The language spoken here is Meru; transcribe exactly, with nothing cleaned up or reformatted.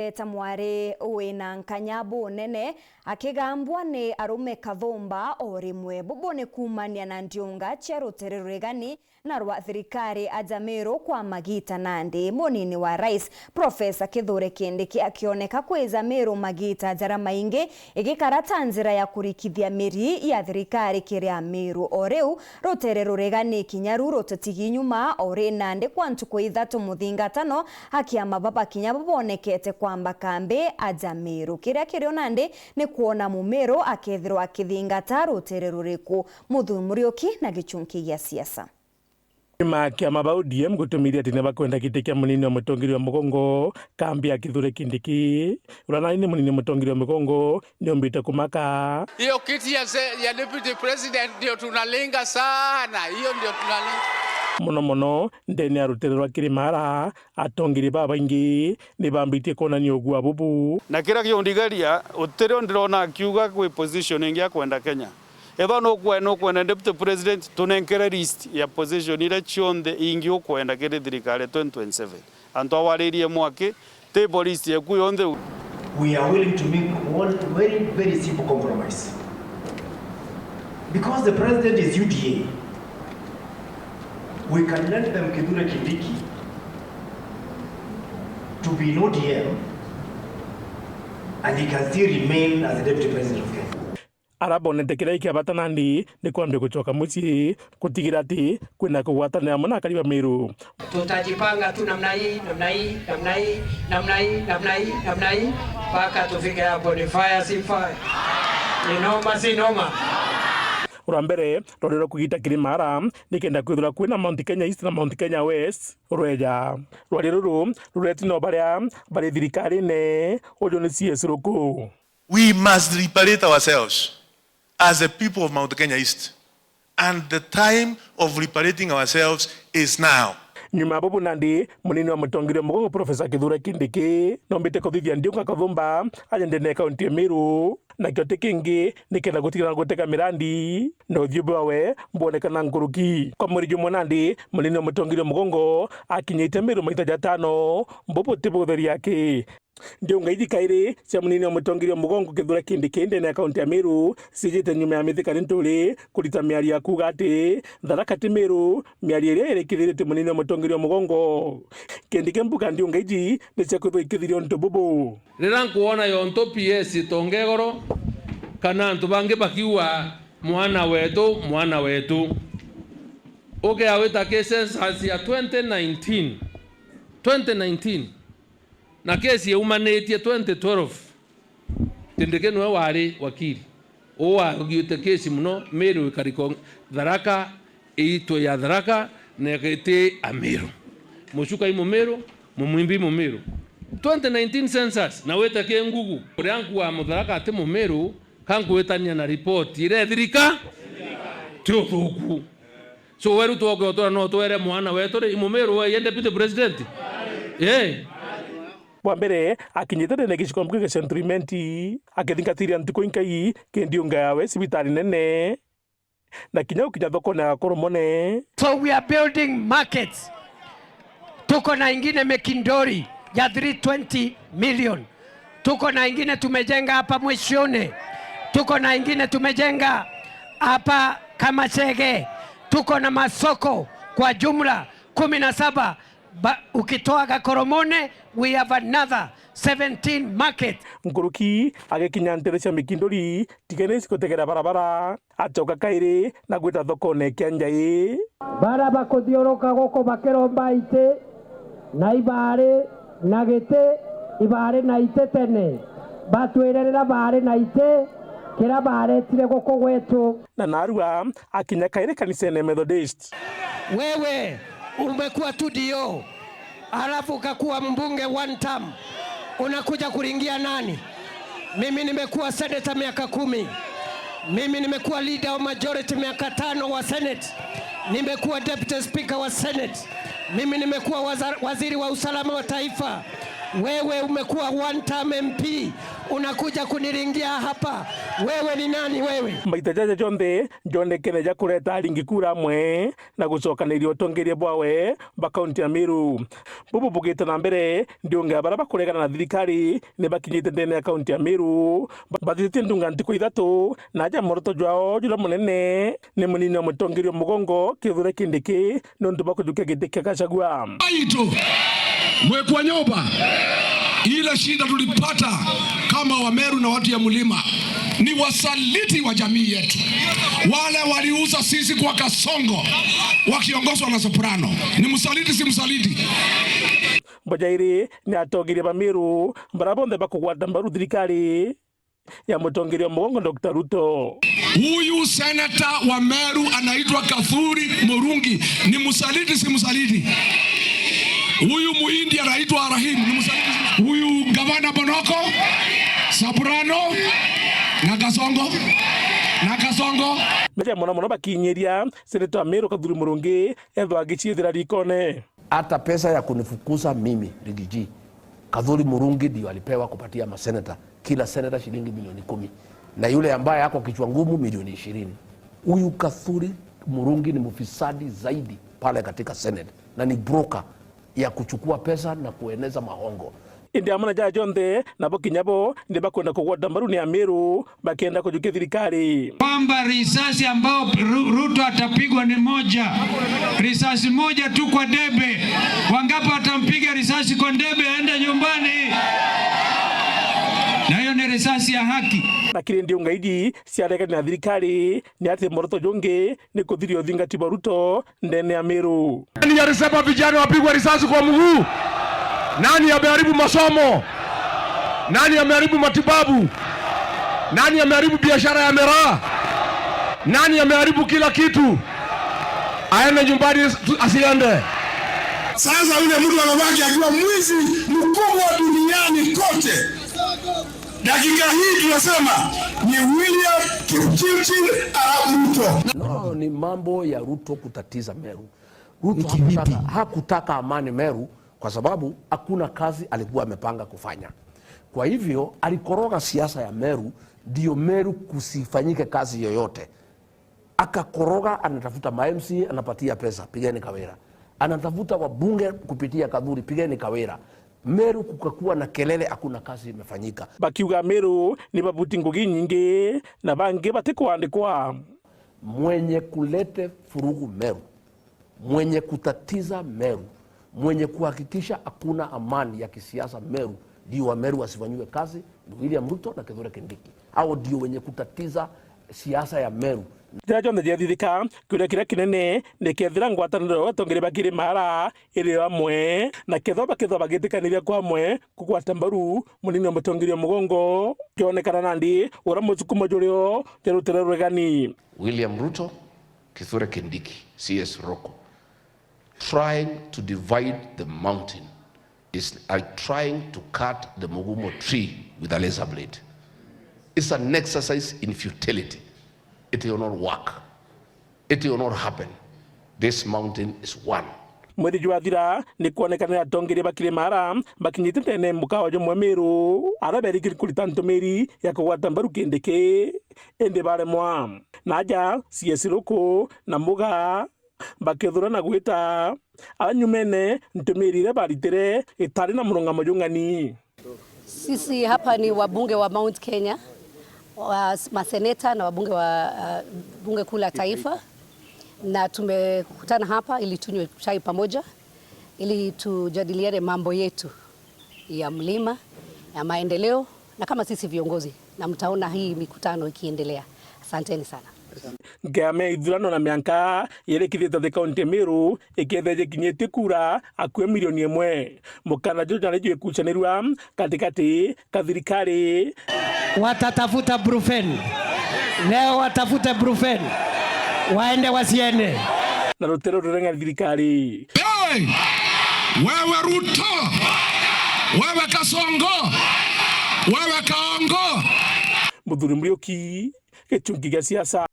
Eta mwari wina nkanya bunene, akigambwa ni arume kathumba o rimwe. Bubu ni kuumania na ndiunga cia rutere ruregani na rwa thirikari aja Meru kwa magita nandi. Munini wa rais, Profesa Kithure Kindiki, akioneka kwija Meru magita jaria maingi, igikara ta njira ya kurikithia miri ya thirikari kiri Ameru. O riu, rutere ruregani kinya ru rututigi nyuma, o ri nandi kwa ntuku ithatu muthingatano, akiama baba kinya bo bonekete kwamba kambi aja Meru. Kiria kirio nandi ni kwona Mumeru akethirwa akithingata rutere ruriku. Muthui Muriuki na gichunki gia siasa. Ni ma kiama ba O D M gutumiria ati ni bakwenda giti kia munini wa mutongeria wa mugongo kambi ya Kithure Kindiki. Uria nani ni munini wa mutongeria wa mugongo, ni umbite kumaka. Hiyo kiti ya se-, ya deputy president ndio tunalenga sana. Hiyo ndio tunalenga. Muno muno ndene ya rutere rwa Kirimara, atongeria babaingi ni bambitie kwonania ugua bubu. Na kiria kiundigaria, utiri ndirona akiuga kwi position ingi ya kwenda Kenya. Ethwa nukwenda, nukwenda deputy president, tunenkere list ya position iria cionthe ingi ukwenda kiri thirikari ya twenty twenty-seven. Antu awaririe mwaki, table list yeku yonthe. We are willing to make one very, very simple compromise. Because the president is U D A, we can let them Kithure Kindiki to be in O D M and he can still remain as the deputy president of Kenya. Aria bonete kiria kia bata nandi ni kwambia gucoka mucii, gutigira ati kwina kugwatanira amwe na akari ba Meru. Tutajipanga tu namna hii, namna hii, namna hii, namna hii, namna hii, namna hii, mpaka tufike hapo. Ni fire, si fire? Ni noma, si noma? Rwa mbere, rwari rwa kugita Kirimara, nikenda kwithirwa kwina Mount Kenya East na Mount Kenya West rweja. Rwari ruru rureti no baria bari thirikarine, uju ni C S Ruku. We must liberate ourselves as the people of Mount Kenya East. And the time of liberating ourselves is now. Nyuma ya bubu nandi, munini wa mutongeria mugongo Profesa Kithure Kindiki, nombite kuthithia ndiunga kathumba aja ndene ya kaunti ya Meru. Nakio ti kingi, nikenda gutigana gutega mirandi, na uthio bwawe bwonekana nkuruki. Kwa mweri jumwe nandi, munini wa mutongeria mugongo akinyite Meru maita jatano, bubu ti butheria aki. Ndiunga iji kairi cia munini wa mutongeria mugongo Kithure Kindiki ndene ya kaunti ya Meru, cijite nyuma ya Mithika Linturi kurita miario ya kuuga ati Tharaka ti Meru, miario iria irikithiritie munini wa mutongeria mugongo. Kindiki mbuga ndiunga iji ni cia kwithirwa ikithiria untu bubu. Riria nkwona yonto P S itonga igoro, kana antu bangi bakiuga, "Mwana wetu, mwana wetu." Ukea wita ki census ya twenty nineteen, twenty nineteen, na kesi yaumanitie twenty twelve, Kindiki niwe wari wakiri. Uu wagiite kesi mono, Meru ikarikwa Tharaka, iitwe ya Tharaka, na iti Ameru. Muchuka i Mumeru, Mumwimbi Mumeru. Twenty nineteen census, na wite ki Ngugu. Uria nkuuga Mutharaka ati Mumeru, ka nkwitania na report iria ithirika? Ti uthuku. So, weru twoke utwira no twere mwana wetu ri, i Mumiru we, ye deputy president? Eh. Bwa mbere, akinyite ndene giciko mbuge Central Imenti, akithingatiria ntuku inkai ki ndiunga yawe cibitari nene, na kinya gukinya thokone ya Koromone. So we are building markets. Tuko na ingine Mekindori ya three twenty million. Tuko na ingine tumejenga hapa Mwishoni. Tuko na ingine tumejenga hapa Kamachege. Tuko na masoko kwa jumla kumi na saba. Ba-, ukitoa Gakoromone, we have another seventeen markets. Nkuruki agikinya ntere cia Mikindori, tigene cigutegera barabara. Acoka kairi na gwita thokone kia Njai. Bara bakuthiuruka guku bakiromba iti na ibari na giti, ibari na iti tene. Batwire riria bari na iti, kiria baretire guku gwetu. Na narua akinya kairi kanisene Methodist. Wewe umekuwa tu D O. Alafu ukakuwa mbunge one term. Unakuja kuringia nani? Mimi nimekuwa senator miaka kumi. Mimi nimekuwa leader of majority miaka tano wa Senate. Nimekuwa deputy speaker wa Senate. Mimi nimekuwa waza-, waziri wa usalama wa taifa. Wewe umekuwa one term M P, unakuja kuniringia hapa. Wewe ni nani wewe? Maita jaja jonthe njonekene ja kureta aringi kura amwe na gucokaniria utongeria bwawe ba kaunti ya Meru. Bubu bugite na mbere, ndiunga baria bakuregana na thirikari ni bakinyite ndene ya kaunti ya Meru. Ba-, bathithitie ndunga ntuku ithatu, na aja mworoto jwao juria munene ni munini wa mutongeria wa mugongo Kithure Kindiki, nontu bwa kujukia giti kia Gachagua. Aitu, mwekwa nyumba, ile shida tulipata kama Wameru na watu ya mlima ni wasaliti wa jamii yetu. Wale waliuza sisi kwa Kasongo wakiongozwa na Soprano. Ni msaliti, si msaliti? Mbojairi ni atongeria ba Meru baria bonthe bakugwata mbaru thirikari ya mutongeria wa mugongo Doctor Ruto. Huyu seneta wa Meru anaitwa Kathuri Murungi, ni msaliti, si msaliti? Huyu muhindi anaitwa Rahim, ni msaliti, si msaliti? Huyu gavana Bonoko, Soprano, na Kasongo, na Kasongo. Meja mono mono bakinyiria seneta wa Meru Kathuri Murungi ethwa agiciithira rikone. Hata pesa ya kunifukuza mimi, Rigiji, Kathuri Murungi ndio alipewa kupatia maseneta, kila seneta shilingi milioni kumi. Na yule ambaye ako kichwa ngumu, milioni ishirini. Huyu Kathuri Murungi ni mfisadi zaidi pale katika Senate, na ni broker ya kuchukua pesa na kueneza mahongo. Indi amwe na jaja jonthe, nabo kinya bo ni bakwenda kugwata mbaru ni Ameru, bakienda kujukia thirikari. Kwamba risasi ambao Ru-, Ruto atapigwa ni moja, risasi moja tu kwa debe. Wangapi watampiga risasi kwa debe aende nyumbani? Na hiyo ni risasi ya haki. Na kiri ndiunga iji ciaregania na thirikari, ni ati mworoto jungi ni kuthiria uthingati bwa Ruto ndene ya Meru. Nani alisema vijana wapigwe risasi kwa mguu? Nani ameharibu masomo? Nani ameharibu matibabu? Nani ameharibu biashara ya miraa? Nani ameharibu kila kitu? Aende nyumbani, asiende. Sasa yule mtu anabaki akiwa mwizi mkubwa duniani kote. Dakika hii tunasema ni William Kipchirchir Arap Ruto. No, ni mambo ya Ruto kutatiza Meru. Ruto hakutaka, hakutaka amani Meru kwa sababu hakuna kazi alikuwa amepanga kufanya. Kwa hivyo, alikoroga siasa ya Meru, ndio Meru kusifanyike kazi yoyote. Akakoroga, anatafuta ma M C A, anapatia pesa, pigeni Kawira. Anatafuta wabunge kupitia Kathuri, pigeni Kawira. Meru kukakuwa na kelele, hakuna kazi imefanyika. Bakiuga Meru ni babuti ngugi nyingi, na bangi batikwandikwa. Mwenye kulete furugu Meru, mwenye kutatiza Meru, mwenye kuhakikisha hakuna amani ya kisiasa Meru, ndio wa Meru wasifanyiwe kazi, ni William Ruto na Kithure Kindiki. Hao ndio wenye kutatiza siasa ya Meru. Njira jonthe jethithika, kiuria kiria kinene ni kethira ngwataniro ya atongeria ba Kirimara iri o amwe, na kethwa bakethwa bagitikaniria kwa amwe kugwata mbaru munini wa mutongeria wa mugongo, kionekana nandi uria musukumo jurio ja rutere ruregani. William Ruto, Kithure Kindiki, C S Roko, trying to divide the mountain is like trying to cut the mugumo tree with a laser blade. It's an exercise in futility. It will not work. It will not happen. This mountain is one. Mweri jwathira, ni kwonekana atongeria ba Kirimara bakinyite ndene mukawa jumwe Meru, aria berikiri kurita ntumiri ya kugwata mbaru Kindiki, indi baremwa. Na aja C S Roko na Muga bakethurana gwita. Aria nyumene, ntumiri iria baritire itari na murungamo jung'ani. Sisi hapa ni wabunge wa Mount Kenya, wa, maseneta na wabunge wa, uh, bunge kuu la taifa, na tumekutana hapa ili tunywe chai pamoja, ili tujadiliane mambo yetu ya mlima, ya maendeleo, na kama sisi viongozi, na mtaona hii mikutano ikiendelea. Asanteni sana. Ngeame ithurano na mianka yerikithite the county Meru, ikethia jikinyitie kura akui milioni imwe. Mukana juju jari jwikucanirua katikati ka thirikari. Watatafuta Brufen. Leo watafute Brufen. Waende wasiende. Na rutere rureng'ari thirikari. Hey! Wewe Ruto! Wewe Kasongo! Wewe Kaongo! Muthuri Muriuki, gichungi gia siasa.